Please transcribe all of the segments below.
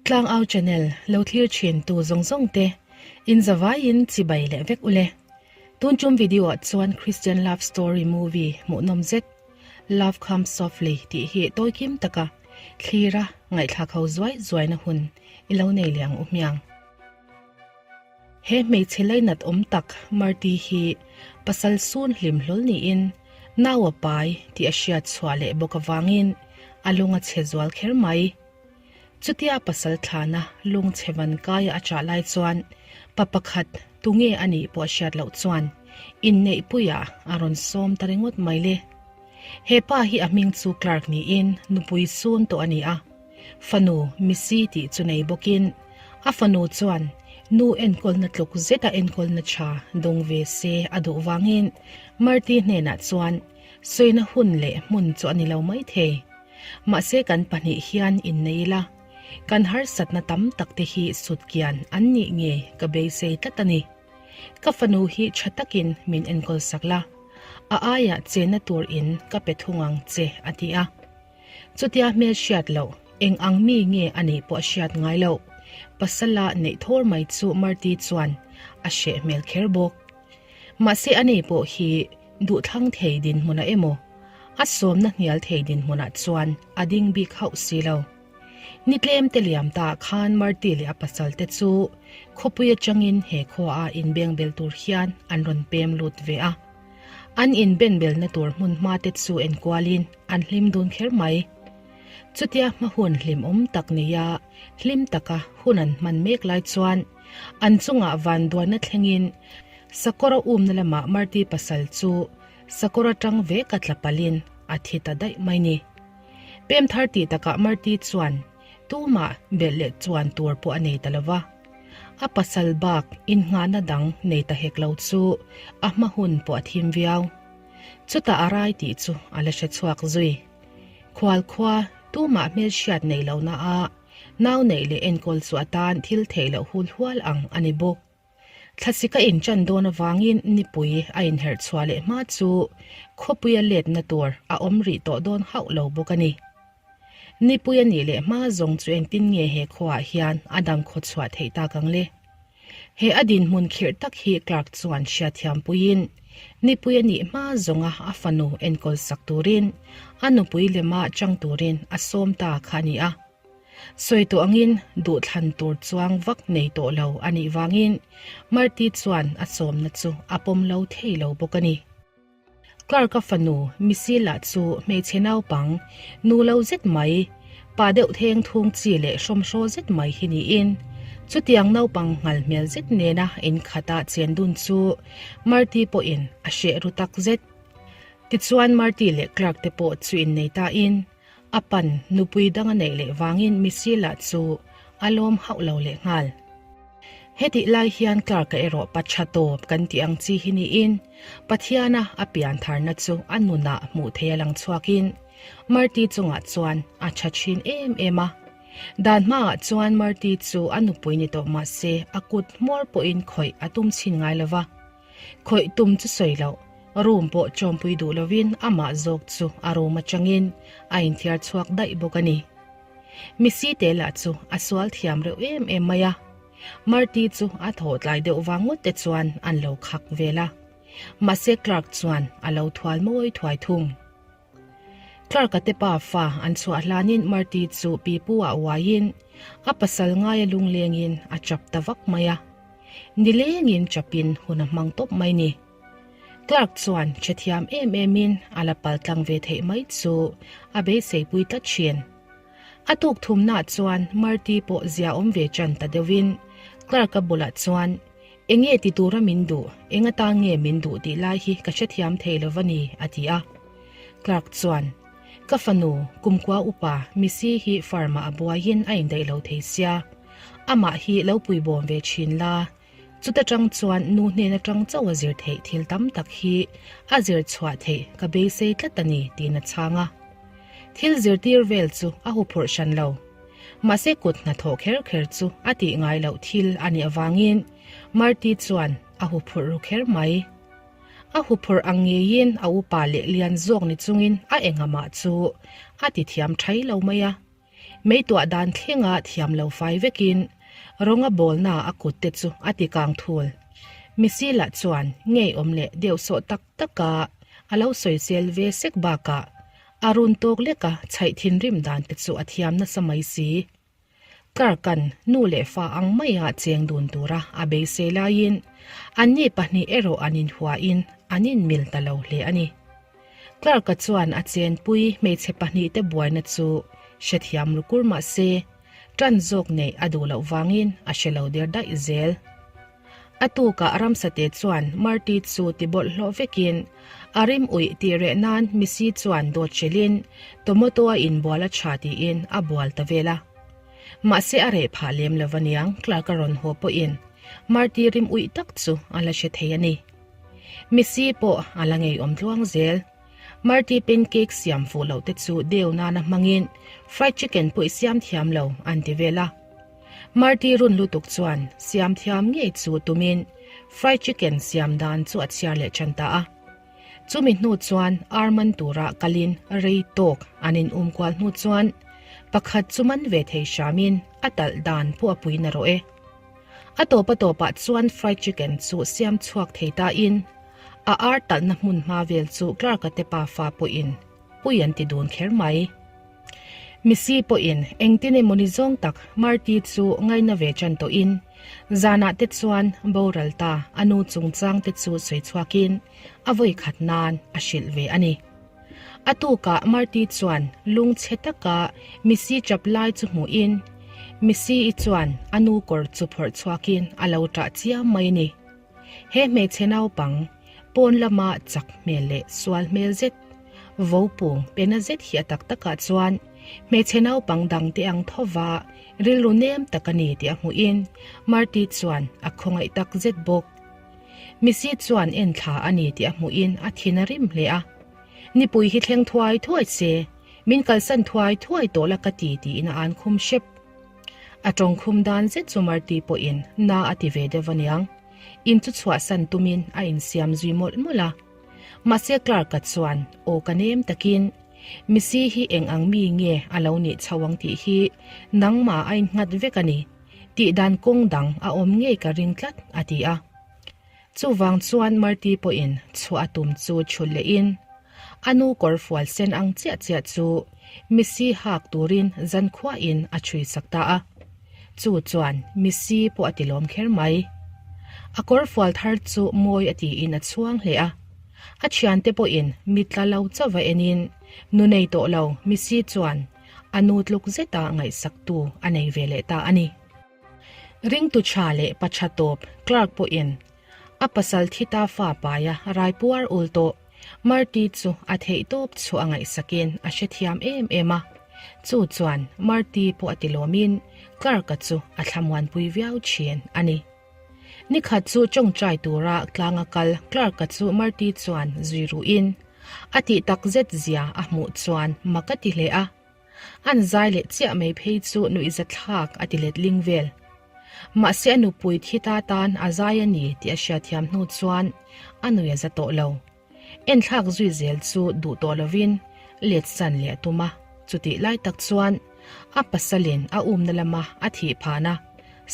Tlangau channel lo thlir thin tu zawng zawng te in zavaiin chibai leh vek ule. Tun tum video ah chuan Christian love story movie hmuhnawm zet Love Comes Softly tih hi tawi kim taka thlira ngaihthlak ho zuai zuaina hun i lo nei leh ang u hmiang. He hmeichhe lainat awm tak Marty hi pasal sun hlim hlawl niin nau a pai tih a hriat chhuah leh bawk avangin a lung a chhe zual kher mai. Chutia pasal thlana lung chhe van kaia a chah lai chuan pa pakhat tunge a nih pawh a hriat loh chuan inneihpuiah a rawn sawm ta ringawt mai le. He pa hi a hming chu Clark niin nupui sun tawh a ni a, fanu Missy tih chu nei bawkin a fanu chuan nu enkawlna tluk zeta enkawlna tha dawng ve se a duh vangin Marty hnenah chuan sawina hun leh hmun chu a ni lo maithei. Mahse kan pahnih hian innei ila, kan harsatna tam tak te hi sutkian an nih nge ka beisei tlat a ni. Ka fanu hi tha takin min enkawl sak la, a aiah chenna tur in ka pe thung ang che a ti a. Chutia hmel hriat loh, eng ang mi nge a nih pawh a hriat ngai loh, pasala neih thawr mai chu Marty chuan a hreh hmel kher bawk. Mahse a nei pawh hi duhthlang thei dinhmunah emaw, a sawmna hnial thei dinhmunah chuan a ding bik hauh si lo. Ni tlem te liam ta khan Marty leh a pasal te chu khawpui atangin he khua a inbengbel tur hian an rawn pem lut ve a. An inbenbelna tur hmun hma te chu enkualin an hlim dun kher mai. Chutia hma hun hlimawm tak neia hlim taka hun an hman mek lai chuan an chungah vanduaina thlengin Sakawra umna lamah Marty pasal chu sakawr atang ve ka tla palhin a thi ta daih mai ni. Pem thar tih takah Marty chuan tumah belh leh chuan tur pawh a nei ta lo va. A pasal bak innghahna dang nei ta hek lo chu a hma hun pawh a thim viau. Chutah a rai tih chu a la hre chhuak zui. Khual khua tumah hmelhriat nei lohna a nau neih leh enkawl chu atan thil theih loh hul hual ang a ni bawk. Thlasik a inchan dawn avangin nipui a inherh chhuah leh hma chu khawpuia letna tur a awm rih tawh dawn hauh lo bawk a ni. Nipui a nih leh hma zawng chu engtin nge he khuaah hian a dang khaw chhuah theih tak ang le? He a dinhmun khirh tak hi Clark chuan hriatthiam puiin nipui a nih hma zawnga a fanu enkawl sak turin a nupui lema chang turin a sawm ta kha a ni a. Sawi tawh angin duhthlan tur chuang vak nei tawh lo a nih vangin Marty chuan a sawmna chu a pawm lo thei lo bawk a ni. Clark-a fanu Missy lah chu hmeichhe naupang nu lo zet mai, pa deuh theng thung chi leh hrawmhraw zet mai hi niin chutiang naupang nghal hmel zet nena inkhata chen dun chu Marty pawhin a hreh ru tak zet. Tichuan Marty leh Clark te pawh chu innei tain A pan nupui dang a neih leh vangin Missy lah chu a lawm hauh lo leh nghal. Hetih lai hian Clark-a erawh pa tha tawp kan tih ang chi hi niin Pathiana a pian tharna chu a nunah hmuh theih a lang chhuakin Marty chungah chuan a tha thin em em a. Dan hmaah chuan Marty chu a nupui ni tawh mah se a kut hmawr pawhin khawih a tum chhin ngai lo va. Khawih tum chu sawi loh, room pawh chawmpui duh lovin amah zawk chu a room atangin a inthiar chhuak daih bawk a ni. Missy te lah chu a sual thiam reuh em em mai a, Marty chu a thaw tlai deuh vang ngawt te chuan an lo khak vel a, mahse Clark chuan a lo thual mawi thuai thung. Clark-a te pa fa an chhuah hlanin Marty chu pipu ah uaiin a pasal ngaia lunglengin a chap ta vak mai a. Nilengin chapin hun a hmang tawp mai ni. Clark chuan che thiam em emin a la pal tlang ve theih mai chu a beiseipui tlat thin. A tuk thumnaah chuan Marty pawh zia awm ve ṭan ta deuhin Clark-a bulah chuan, Enge ti tura min duh, eng atan nge min duh tih lai hi ka hrethiam thei lo va ni, a ti a. Clark chuan, Ka fanu, kumkua upa, Missy hi farm-ah a buaiin a indaih lo thei sia. Amah hi lo puibawm ve thin la. Chuta tang chuan nu hnen atang chauh a zir theih thil tam tak hi a zir chhuah theih ka beisei tlat a ni, tiin a chhang a. Thil zirtir vel chu a huphurh hran lo. Mahse kut hnathawh kher kher chu a tih ngai loh thil a nih avangin Marty chuan a huphurh ru kher mai. A huphurh ang ngeiin a upa leh lian zawk ni chungin a engamah chu a ti thiam thai lo mai a. Meituah dan thlenga thiam lo fai vekin rawng a bawlna a kut te chu a ti kang thul. Missy lah chuan ngeiawm leh deuhsawh tak taka a lo sawisel ve sek bakah a run tawk leka chhaih thinrim dan te chu a thiam nasa mai si. Clark-a'n nu leh fa ang maia cheng dun tura a beisei laiin anni pahnih erawh an inhuain an inmil ta lo hle a ni. Clark-a chuan a chenpui hmeichhe pahnihte buaina chu hrethiam lukur mah se, ṭan zawk neih a duh loh vangin a hre lo der daih zel. A tukah ramsate chuan Marty chu ti bawlhhlawh vekin a rim uih tih reh nan Missy chuan dawt hrilhin tomato a inbual a tha tiin a bual ta vel a. Mahse a reh phah lem lo aniang Clark a rawn haw pawhin Marty rim uih tak chu a la hre thei a ni. Missy pawh a la ngeiawm tluang zel. Marty pancake siam fuh loh te chu deu nana hmangin fried chicken pawh i siam thiam lo an ti vel a. Marty run lutuk chuan siam thiam ngei chu tumin fried chicken siam dan chu a chhiar leh tan ta a. Chumi hnu chuan ar man tura kalin rei tawk an in um kual hnu chuan pakhat chu man ve thei hramin a talh dan pawh a pui narawh e. A tawp a tawpah chuan fried chicken chu siam chhuak thei ta in a ar talhna hmun hma vel chu Clark-a te pafa pawhin pui an ti dun kher mai. Missy pawhin engtin emaw ni zawng tak Marty chu ngaina ve tan tawhin zanah te chuan boral ta a nu chungchang te chu sawi chhuakin a vawi khat nan a hrilh ve a ni. A tukah Marty chuan lungchhe taka Missy chap lai chu hmuhin Missy-i chuan a nu kawr chu phawrh chhuakin a lo ṭah chiam mai a ni. He hmeichhe naupang pawn lama chak hmel leh sual hmel zet, vopung pena zet hi a tak takah chuan hmeichhe naupang dangte ang thova rilru nem tak a ni tih a hmuhin Marty chuan a khawngaih tak zet bawk. Missy chuan enthla a ni tih a hmuhin a thin a rim hle a. Nipui hi thleng thuai thuai se, min kalsan thuai thuai tawh la ka ti tiin a an khum hrep. A tawngkhum dan zet chu Marty pawhin na a ti ve deuh aniang. In chu chhuahsan tumin a insiam zui mawlh mawlh a. Mahse Clark-a chuan aw ka nem takin, Missy hi eng ang mi nge a lo nih chho ang tih hi nangmah a innghat vek a ni. Tih dan kawng dang a awm ngei ka ring tlat, a ti a. Chuvang chuan Marty pawhin chhuah a tum chu chhulh lehin a nu kawr fual sen ang chiah chiah chu Missy hak turin zankhuain a chhui sak ta a. Chu chuan Missy pawh a ti lawm kher mai. A kawr fual thar chu mawi a tiin a chhuang hle a. A thiante pawhin mitla lo chauh a enin nu nei tawh lo Missy chuan a nu tluk zeta ngaihsaktu a nei ve leh ta a ni. Ringtu tha leh pa tha tawp Clark pawhin a pasal thi ta fa paia raipuar ul tawh Marty chu a theih tawp chu a ngaihsakin a hrethiam em em a. Chu chuan Marty pawh a ti lawmin Clark-a chu a thlamuanpui viau thin a ni. Nikhat chu tawngtai tura tlanga kal Clark-a chu Marty chuan zui ruhin a tih takzet zia a hmuh chuan mak a ti hle a. An zai leh chiah mai phei chu nuihza thlak a ti let ling vel. Mahse a nupui thi ta tan a zai a ni tih a hriatthiam hnu chuan a nui a za tawh lo. Enthlak zui zel chu duh tawh lovin let san leh a tum a, chutih lai tak chuan a pasalin a umna lama a thih phahna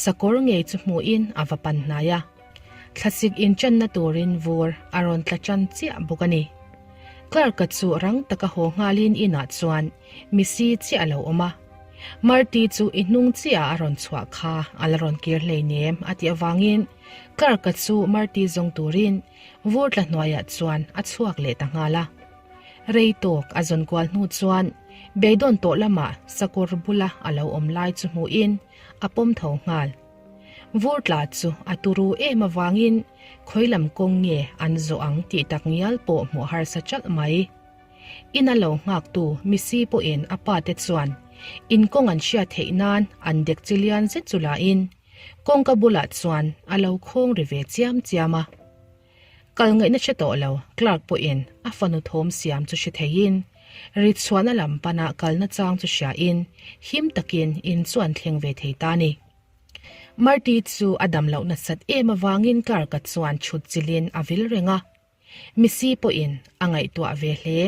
sakawr ngei chu hmuhin a va pan hnai a. Thlasik inchanna turin vur a rawn tla tan chiah bawk a ni. Clark-a chu rang taka haw nghalin inah chuan Missy chiah a lo awm a. Marty chu i hnung chiah a rawn chhuah kha a la rawn kir hleinem a tih avangin Clark-a chu Marty zawng turin vur tla hnuaiah chuan a chhuak leh ta nghal a. Rei tawk a zawn kual hnu chuan beidawn tawh lamah sakawr bula a lo awm lai chu hmuhin a pawm tho nghal. Vur tla chu a turu em avangin khawi lam kawng nge an zawh ang tih tak ngial pawh hmuh harsa chalh mai. Ina lo nghaktu Missy pawhin a pa te chuan in kawng an hriat theih nan an dek chi lian zet chu lahin kawngka bulah chuan a lo khawng ri ve chiam chiam a. Kal ngaihna hre tawh lo, Clark pawhin a fanu thawm siam chu hre theiin, ri chhuahna lam pana kalna chang chu hriain him takin in chu an thleng ve thei ta a ni. Marty chu a dam loh nasat em avangin Clark-a chuan chhut chilhin a vil reng a, Missy pawhin a ngaihtuah ve hle.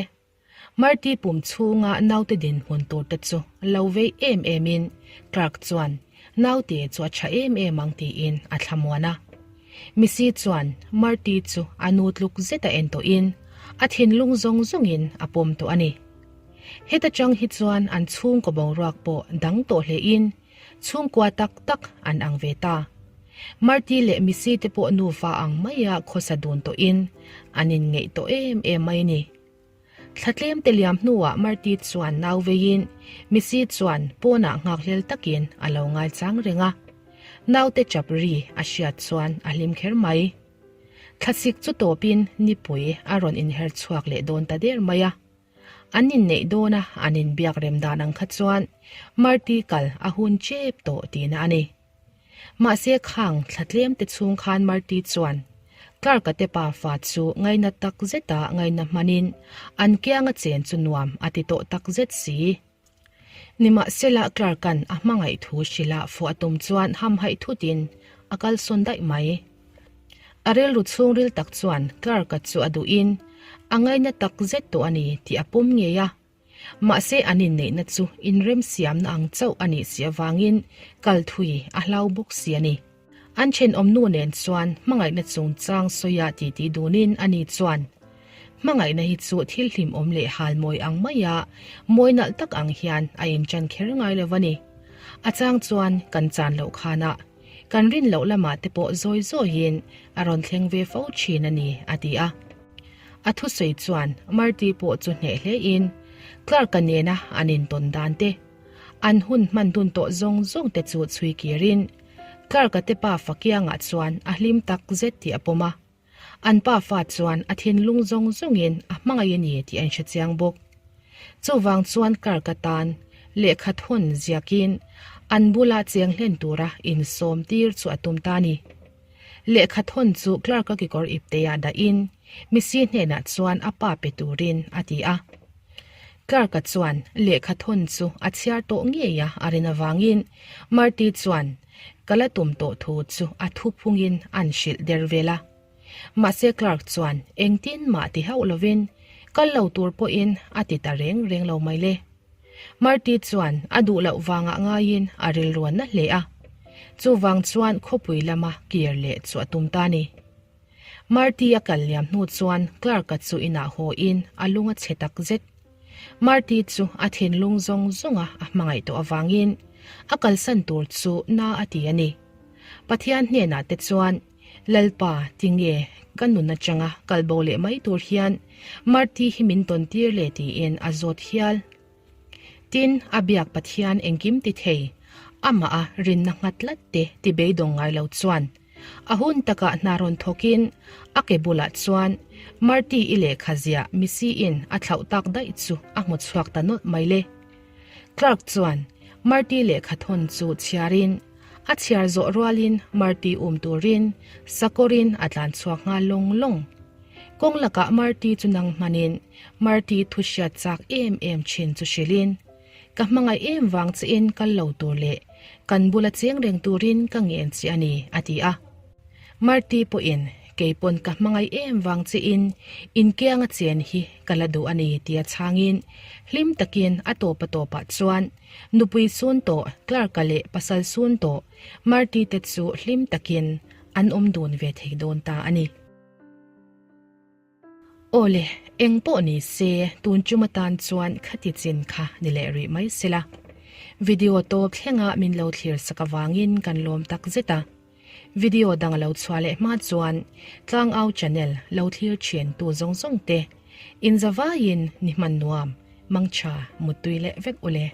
Marty pum chhunga naute dinhmun tur te chu lo vei em em in Clark chuan naute chu a tha em em ang tiin a thlamuan a. Missy chuan Marty chu a nu tluk zet a en tawh in a thinlung zawng zawng in a pawm tawh a ni. Heta chang hi chuan an chhungkaw boruak pawh dang tawh hle in Chhungkua tak tak an ang ve ta. Marty leh Missy te pawh nufa ang maia khawsa dun tawhin an inngeih tawh em em mai a ni. Thla tlem te liam hnuah Marty chuan nau veiin Missy chuan pawnah nghakhlel takin a lo ngaichang reng a. Naute chap ri a hriat chuan a hlim kher mai. Thlasik chu tawpin nipui a rawn inher chhuak leh dawn ta der mai a. An inneih dawna an inbiak rem dan ang kha chuan Marty kal a hun chep tawh tihna a ni. Mahse khang thla tlem te chhung khan Marty chuan Clark-a te pafa chu ngaina tak zeta ngaina hmanin an kianga chen chu nuam a ti tawh tak zet si. Nimahsela Clark-a'n a hmangaih thu hrilha fuh a tum chuan hamhaih thutin a kalsawn daih mai. A rilru chhungril tak chuan Clark-a chu a duhin a ngaina tak zet tawh a ni tih a pawm ngei a. Mahse an inneihna chu inremsiamna ang chauh a nih si avangin kal thui a hlau bawk si a ni. An thenawmnu nen chuan hmangaihna chungchang sawia titi dunin ani chuan, Hmangaihna hi chu thil hlimawm leh halmawi ang maia mawi nalh tak ang hian a inṭan kher ngai lo a ni. A chang chuan kan chan loh khanah kan rin loh lamah te pawh zawi zawiin a rawn thleng ve fo thin a ni, a ti a. A thusawi chuan Marty pawh chu hneh hlein Clark-a nena an intawn dan te, an hun hman dun tawh zawng zawng te chu chhui kirin Clark-a te pa Fakianga chuan a hlim tak zet tih a pawm a. An pa fa chuan a thinlung zawng zawngin a hmangaih a ni tih an hre chiang bawk. Chuvang chuan Clark-a tan lehkha thawn ziakin an bula cheng hlen tura insawm tir chu a tum ta a ni. Lehkha thawn chu Clark-a kekawr ipteah dahin Missy hnenah chuan a pa pe turin a ti a. Clark-a chuan lehkha thawn chu a chhiar tawh ngei a a rin avangin Marty chuan ka la tum tawh thu chu a thuphungin an hrilh der vel a. Mahse Clark chuan engtin mah ti hauh lovin kal lo tur pawhin a ti ta reng reng lo mai le. Marty chuan a duh loh vangah ngaiin a rilruan na hle a. Chuvang chuan khawpui lama kir leh chu a tum ta a ni. Marty a kal liam hnu chuan Clark-a chu inah haw in a lung a chhe tak zet. Marty chu a thinlung zawng zawnga a hmangaih tawh avangin a kalsan tur chu na a ti a ni. Pathian hnenah te chuan, Lalpa, tinge ka nun atanga kalbo leh mai tur hian Marty hi min tawn tir le tiin a zawt hial. Tin, a biak Pathian engkim ti thei, amah a rinna nghat tlat te ti beidawng ngai lo chuan a hun takah hna rawn thawkin a ke bulah chuan Marty i lehkha ziah Missy-in a thlauh tak daih chu a hmu chhuak ta nawlh mai le. Clark chuan Marty lehkha thawn chu chhiarin a chhiar zawh rualin Marty um turin sakawrin a tlan chhuak nghal lawng lawng. Kawng lakah Marty chu nang hmanin Marty thu hriat chak em em thin chu hrilhin, Ka hmangaih em vang chiin kal lo tur leh kan bula cheng reng turin ka ngen che a ni, a ti a. Marty pawhin, Kei pawn ka hmangaih em vang chiin inkianga chen hi ka la duh a ni, tia chhangin hlim takin a tawpa tawpah chuan nupui sun tawh Clark-a leh pasal sun tawh Marty te chu hlim takin an awm dun ve thei dawn ta a ni. Aw le, eng pawh ni se, tun chum atan chuan khati chin kha ni leh rih mai sela. Video tawp thlenga min lo thlir sak avangin kan lawm tak zet a. Video dang a lo chhuah leh hma chuan Tlangau channel lo thlir thin tu zawng zawng te, inzavaiin ni hman nuam, mangtha, muttui leh vek u le.